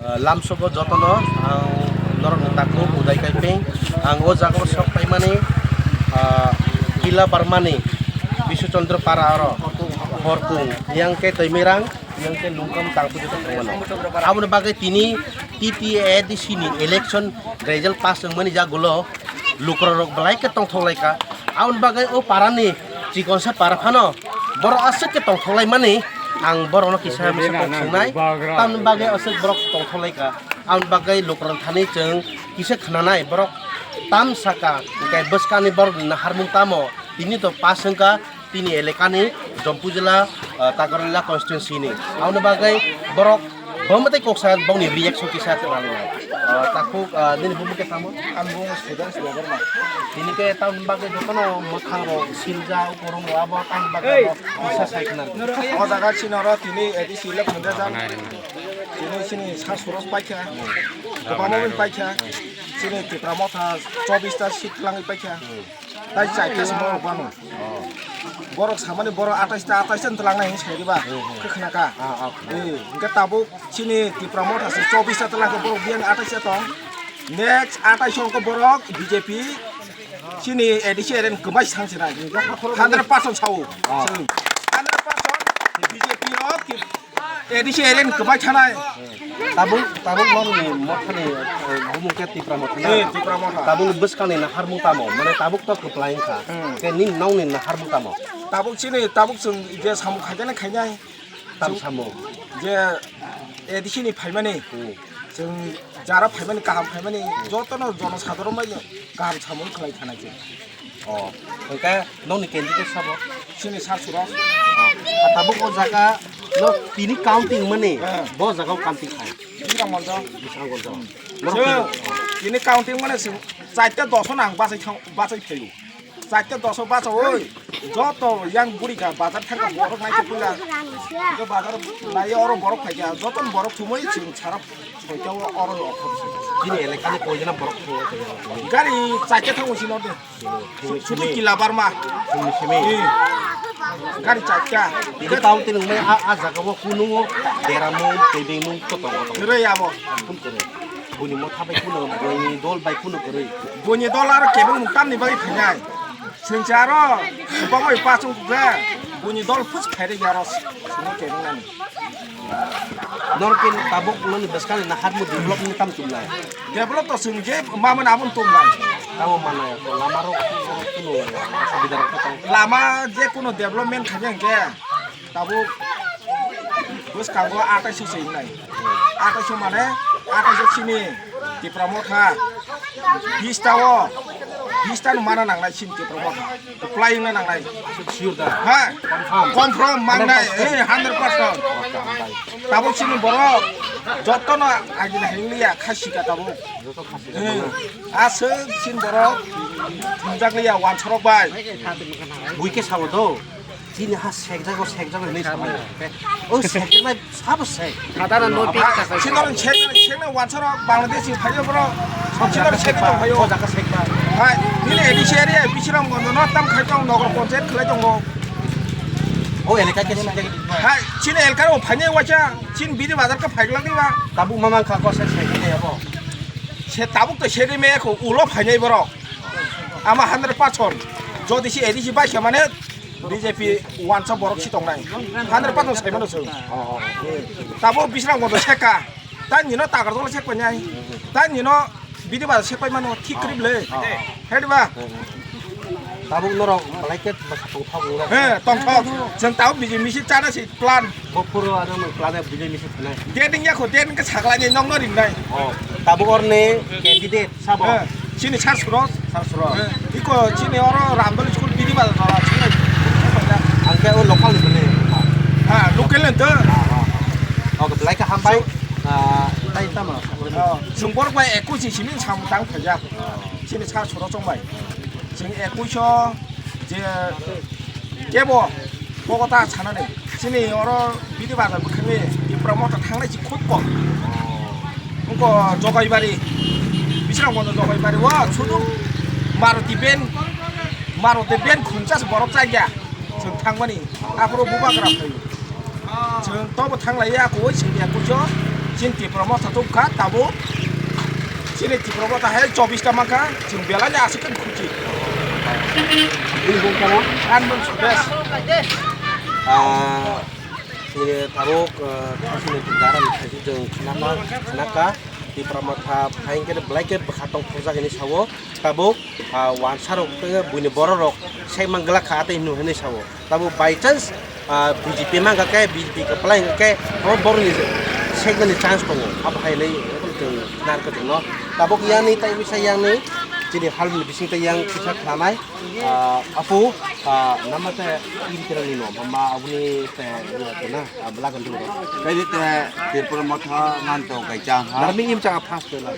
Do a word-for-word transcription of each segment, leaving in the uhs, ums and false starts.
Ah, lamsobo jotono ang norokno takhuk Udai Kaiping. Ang o jagao sok paimani, ah, Kila Barmani Biswachandra Para oro Horkung, yang khe Toimirang, yang khe Lungkam tangphuju tongmano. Aboni bagwi tini T T A D C ni election result pass wngmani jagulo lukurok belai khe tongthok lai kha. Aboni bagwi o parani chikonsa para phano borok aswk khe tongthok lai mani, ang borokno kisa misa kok swngnai. Tamni bagwi aswk borok tongthok lai kha. Aboni bagwi lukurok thani chwng kisa khnanai borok tam saka, hwnkhe bwskangni borok ni naharmung tamo, tini to pass wngkha. Tini elekani Jampui jila, ah, Takarila constituency ni. Aboni bagwi borok bwmwtwi koksa bokni reaction kisa khe rwnai. Ah, takhuk, ah, nini bumung khe tamo? Ang bumung Sudhir Debbarma. Tini khe tamni bagwi jotono mwkhang rok siljak, ukurung rok abo tamni bagwi abo kisa sai khna rw. O jaga chini oro tini A D C election rejak. Tini chini sa suros paikha. Kwbangma bai paikha. Chini Tipra Motha chobbish ta seat twlangwi paikha. Tai chaita se borok bano. Borok samani borok atais ta, atais ta twlangnai hinwi sai diba? Khe khna kha. Eh, hwnkhe tabuk chini Tipra Motha se chobbish ta twlang khe borok biyang atais ta tong. Next atais hwnkhe borok B J P chini A D C area ni kwbai se thang sinai. Hundred percent sao. Chwng hundred percent B J P rok A D C area ni kwbai thanai. Tabuk, tabuk nokni mothani, eh, bumung khe Tipra Motha na? Eh, Tipra Motha. Tabukni bwskangni naharmung tamo? Mane tabuk to kwplai wngkha. Hmm. Khe nini nokni naharmung tamo? Tabuk chini, tabuk chwng je samung khaijani khainai. Tam samung? Je A D C ni phaimani. Hmm. Chwng jara phaimani, kaham phaimani, jotono jonosadharon bai kaham samung khlai thanai chwng. Oh, hwnkhe nokni candidate sabo? Chini sar suro. Oh, tabuk o jaga no tini counting mani, eh, bo jaga o counting khai. Bisramganj. Bisramganj. Chwng tini counting mani chwng chaita doso nang bachai thang, bachai phaio. Chaita doso bachaui joto yang buri ka bazar thangka borok nai puila. Jo bazar nai oro borok phaikha, joto borok thumui chwng sara soita o oro okhor se. Chini elekani koijana borok thumui. Gari chaita thango sino de. Sudu Kila Barma. Simi simi. Eh. Gari chaita. Ini tahu tini umai a, a jaga o kunu o deramung, tebengmung to tongo. Kere abo. Kun kere. Buni motha bai kunu, buni dol bai kunu kere. Buni dol aro kebengmung tamni bai phinai. Sengcha aro bogoi pachung khe buni dol phus phairi yaro. Sini kebengnani. Norok khe tabuk noni bwskangni naharmung development tam chumnai. Develop to chwng je mamani aboni tongnai. Tamo manai, lama rok kuno subida rok tong. Lama je kuno development khaikhe hwnkhe tabuk bwskango atai so se wngnai. Atai so mane atai so chini Tipra Motha. Bista o, bista no mana nangnai chini Tipra Motha. Apply wngna nangnai. Sure da. Ha? Confirm. Confirm mangnai. Hundred percent. Eh, hundred percent. Tabuk chini borok jotono agini hingliya khasika tabuk. Joto khasika. Eh, aswk chini borok thumjakliya wansarok bai. Buike sabo do. Chini ha sekjago, sekjago hinwi samani. O sekjaknai sabo sek. Sadara no pik. Sinor sek, sekna wansaro Bangladesh ni phaio bro. Sinor sek tong phaio. O jaga sekba. Hai, nini A D C area Bisramganj no tam khai tong, Nagar Panchayat khlai tongo. O elaka ke sekjak. Hai, chini elaka o phainai wacha, chin bidi bazar ka phaigla diba. Tabuk mamang kha ko sek sek ni abo. Se tabuk to seri me ko ulo phainai bro. Ama hundred percent. Jodi si A D C bai se mane B J P wansa borok si tongnai. Hundred percent sai mano chwng. Tabo Bisramganj seka. Tani no Takarjala sek painai. Tani no bidi ba sek pai mano thik krip le. Hedi ba? Tabuk norok belai khe bwsa tongthok wngya. He, tongthok. Chwng tabuk B J P si chana si plan. Bo phuru ano nwng plan B J P si thwnai. Date wngya kho, date wngkhe saklai ni nokno rinai. Oh, tabuk orni candidate. Sabo? Eh, chini sar suro. Sar suro. Eh, iko chini oro Ramdol school bidi bazar sala chini. Angke o local ni bini. Ha, local ni to. Ha, ha, ha. Oke, belai ka hambai. Ah, tai tamo. Oh, chwng borok bai ekush ni simi sam tang khaja. Chini sar suro chong bai. Chwng ekush o je kebo Kokota sanani, chini oro bidi bazar bwkhani Tipra Motha thangnai si khub kom. Wngkha Jogaibari, Bisramganj Jogaibari o sudu Maruti van, Maruti van khungsa se borok chaya. Chwng thangmani, aphuru bubagra phaio. Chwng tobo thanglaiya, kowai simi ya kujo. Chini Tipra Motha tongkha tabuk. Chini Tipra Motha hai chobbish ta mankha, chwng belai no aswk khe khuchi. Bini bumung kano? An bumung best. Ah, chini tabuk, ah, chini dara ni khaisi chwng khnama, khnakha, Tipra Motha phaingkhe belai khe bwkha tongthokjak hinwi sao. Tabuk, ah, wansarok tei buini bororok sek man glak kha tei hwnwi sao. Tabuk by chance, ah, B J P mankha khe, B J P kwplai hwnkha khe, omo borokni seknani chance tongo. Abo hai hinwi chwng narwkha chwngno. Tabuk yani tei bisa yani chini halni bising tei yang kisa khanai, ah, apu, ah, nama tei iri kwrwngni no, mama aboni tei, ah, bwla gandung rok. Kaini tei Tripura Motha ngan to gaijang ha. Narmi im changa first tei la.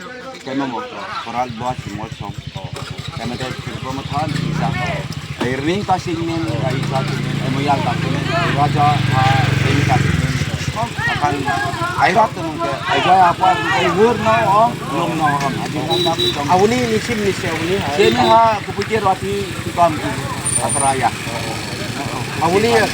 Kema mo, koral bo si mo som. Kema tei Tripura Motha ni isa. Ai ring ta sing nin, ai sa sing nin, ai moyal ta sing nin, ai raja, ah, ring ta sing nin. Akan ai rat tu nungke, ai jaya apa, ai hur no, oh, lom no, oh, ai jaya apa, Aboni ni sim ni se aboni. Sini ha, kupuji roti, tukam, apa raya. Aboni, eh,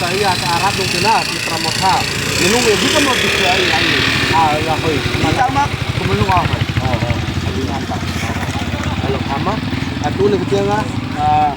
ka iya, ka arat nung kena, Tipra Motha. Minung, eh, bukan mau bisa, iya, iya. Ah, iya, hoi. Kita mak, kemenung apa? Oh, oh. Aboni anta. Kalau sama, atu ni kita, ah,